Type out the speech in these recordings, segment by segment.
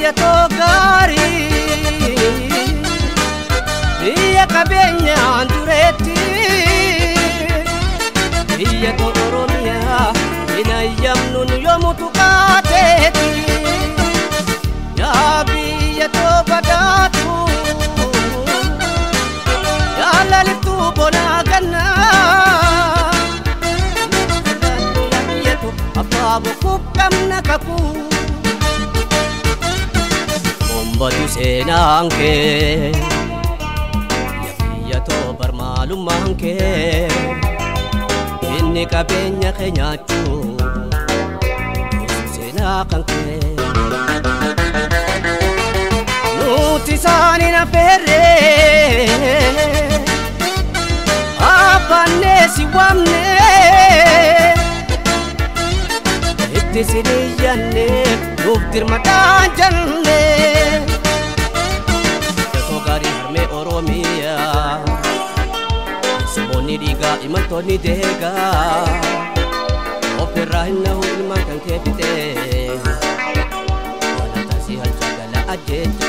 biyya too gaarii biyya qabeenyaan dureetti biyya too Oromiyaa hin ayyamnuun yoomutu kaateeti yaa biyya too badhaatu yaa lalittuu bonaa gannaa yaa biyya too abbaa bokkuu qabna kakuu. Ombatu seenaan kee yaa biyya too barmaalummaan kee inni qabeenya kee nyaachuu seenaa kan kee. Nuti isaan hin affeerre abbaannee si waamne itti si dhiyyanne nuuf dirmadhaan jenne. Yatoo gaarii harmee Oromiyaa Saboonni dhiigaa imaltoonni deegaa ofirraa hin nahu ilmaan kan kee fixee galata si halcha gala ajjeecha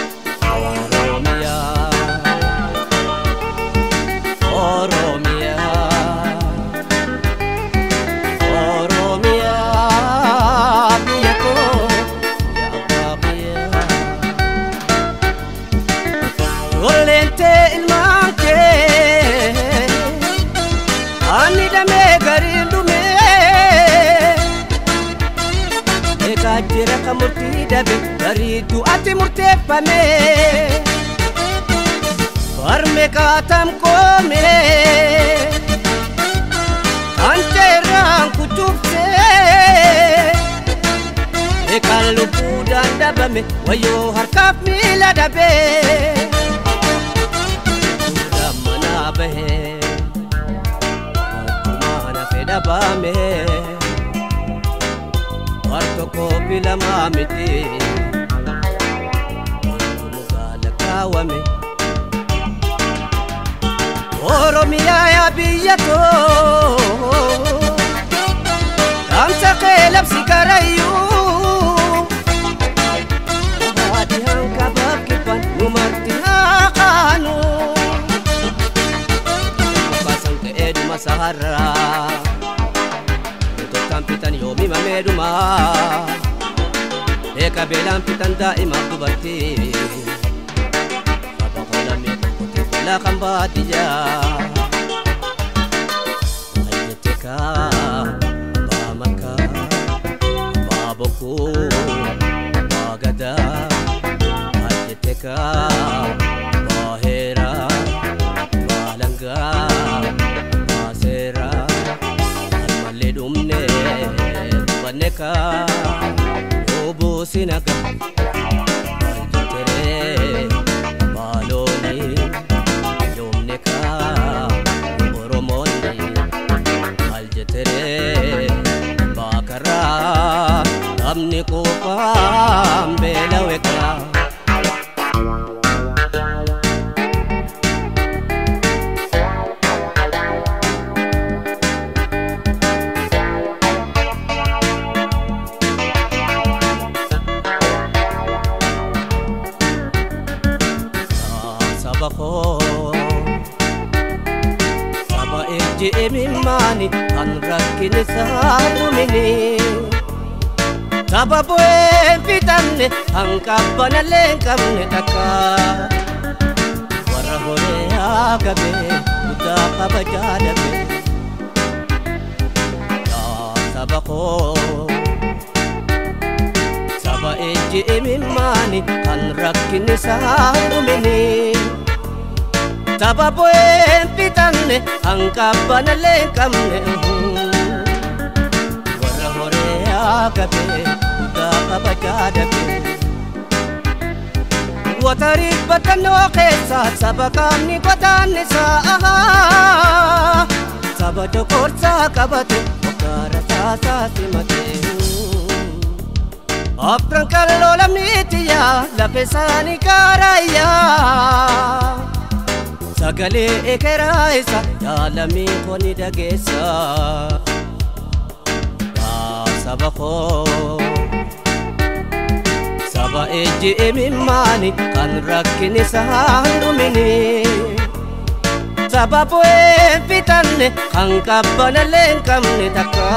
Oromiyaa Oromiyaa Oromiyaa biyya koo yaa abbaa biyyaa Ijoolleen tee ilmaan kee ani damee gariin dhumee eegaa jira kan murtii dabe garii du'atti murteeffame barme kaatam koome kan teerraan kuchubsee eegaan lubbuudhaan dhabame wayyoo harkaaf miila dabee duudhaan manaa bahee wachumaan hafe dhabame war tokko filamaa miti wantu mukaa lakkaawame. Oromiyaa yaa biyya too dhaamsa kee labsi karayyuu haadhi hankabaaf kibbaan nu marti haa kaanu. Mukkaasan ka'ee dhuma saharraa Toltaan fitan yoomi mameedhuma Beeka beelaan fitan daa'imaaf dubartii Saba qoolamee tokkotti bulaa kan baadiyyaa Ayyette kaa abbaa makkaa abbaa bokkuu abbaa gadaa Ayyette kaa abbaa heeraa abbaa langaa abbaa seeraa Almallee dhumne hubanne kaa lubbuu sinaga Aljetteree baalooni yoomne kaa Oromoonni Aljetteree baakarraa namni quufaan beela'e kaa. Saba koo saba ejji imimmaani kan rakkin isaa dhumini saba bu'een fixanne kan qabbanallee hin qabne takka warra horee haagabe guddaa kabajaa dhabe yaa saba koo saba ejji imimmaani kan rakkin isaa dhumini Saba bu'een fixanne kan qabbanallee hin qabne warra horee haagabe guddaa kabajaa dhabe. Watarii batannoo keessa saba qaamni godaannisaa saba dokorsaa qabate waggaara saasaa simate. Afran qalloo lammiitiyyaa lafa isaanii gaaraayyaa. Sagalee ekeraa isa jaalamii koo ni dhageessa. Yaa saba koo saba Ejji imimmaani kan rakkin isaa hin dhumini. Saba bu'ee fitanne kan qabbanallee hin qabne takka.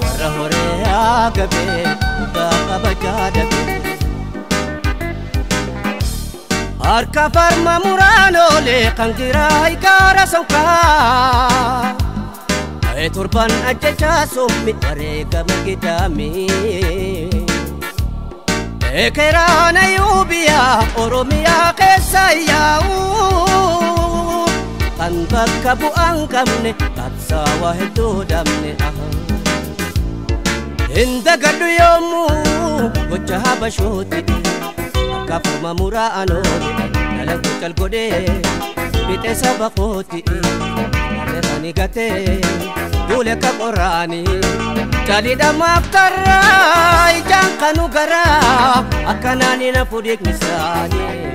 Warra horee agabee dhugaa kabajaa dabee. Harka farma muraan oolee kan giraa gaara sonkaa. Torban ajjechaa summi wareegama gidaamii. Ekeraan Ayuubiyaa Oromiyaa keessa yaa'u. Kan bakka bu'aan qabne qabsaawaa hedduu dabne. Hin dagadhu yoomuu gocha habashooti. Akka farma muraan oole dhalanku cal godhee fiixee saba kooti. Warreerani gatee duule akka qoraanii. Calidhamaaf tarraa ijaan kanu garaa akkanaan hin hafu dhiigni isaanii.